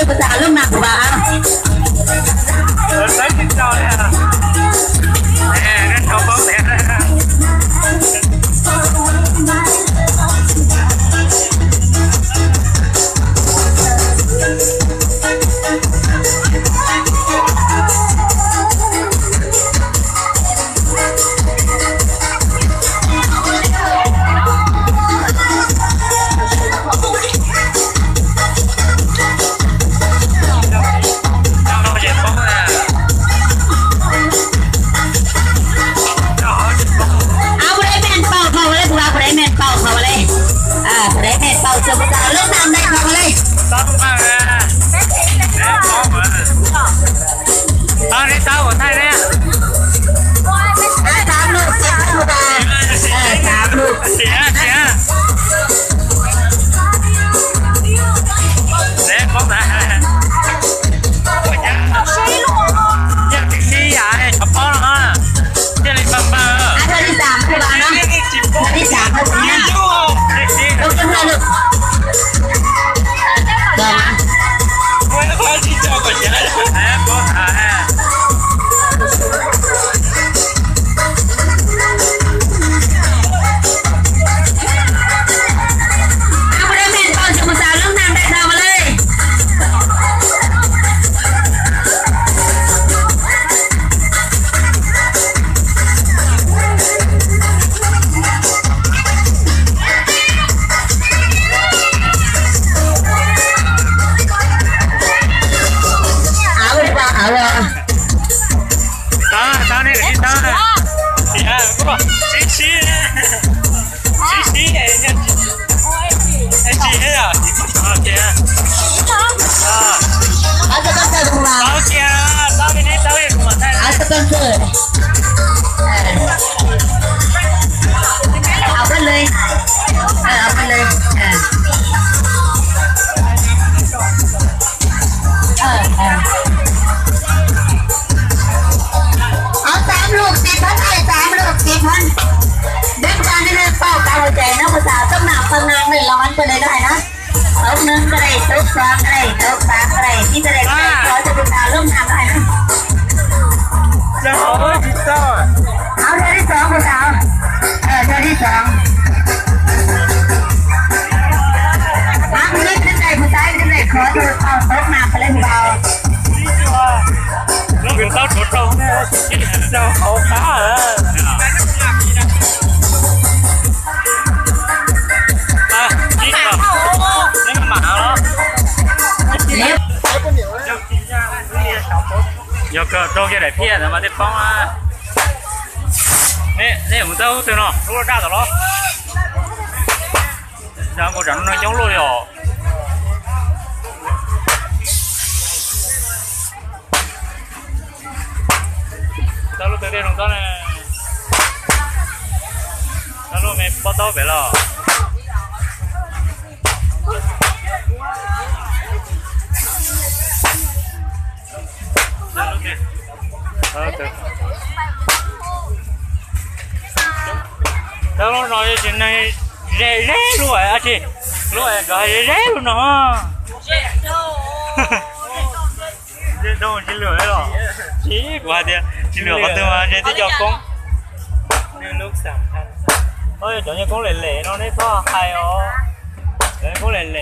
Ua tas lub nas kuv vam. Au, kuv dai men pauj qhov ua le, kuv vam kuv dai men pauj qhov ua le. Kuv dai men pauj txog kuv tas lub nas dai qhov ua le. Tau, neb tau ua thaij ne. Xav lug, xav lug, xav lug. Siab, siab. Neb poob tas. Yog tib si yam tsov pob no, thiaj li npawg npawg. Thawj li xaam kuv vam no, thawj li xaam kuv na. Ua koj hla lug. Ua li, ua li. Ob xav lug tib phab, xav lug tib phab. Deb tas nej pauj kav hauv tsev no, kuv xav tub nam pawg nam nws los ua pawg le lub hais no. Tub neeg nqe, tub xav nqe, tub xav nqe, tib nqe, tub xav lub nam hais no. Ob thawj li xaam kuv xav, thawj li xaam. Ab, kuv lub tib nqe kuv xav tib nqe khov tug tau tub nam pawg le hu tau. Lub kuv tau tshuav rau, rau hauv qab. Yog kawg rau kiag daim phiaj ntawd mas thiaj poob. Nej mus tau ub twg no, lub laj daj tod los? Nkaus tsam no coob luaj li os. Tau lub twg tej zoo txob ne? Tau lub me pob taub pem los? Tau lub no tsis neeg ze ze lub, tsis lub, ze ze lub no. Ze dhau tsis lwm los? Tsis, kuv hais tias tsis lwm qhov twg mas ze tib co koob. Cov nyuag koob lem lem no nej txhob hais os. Cov nyuag koob lem lem.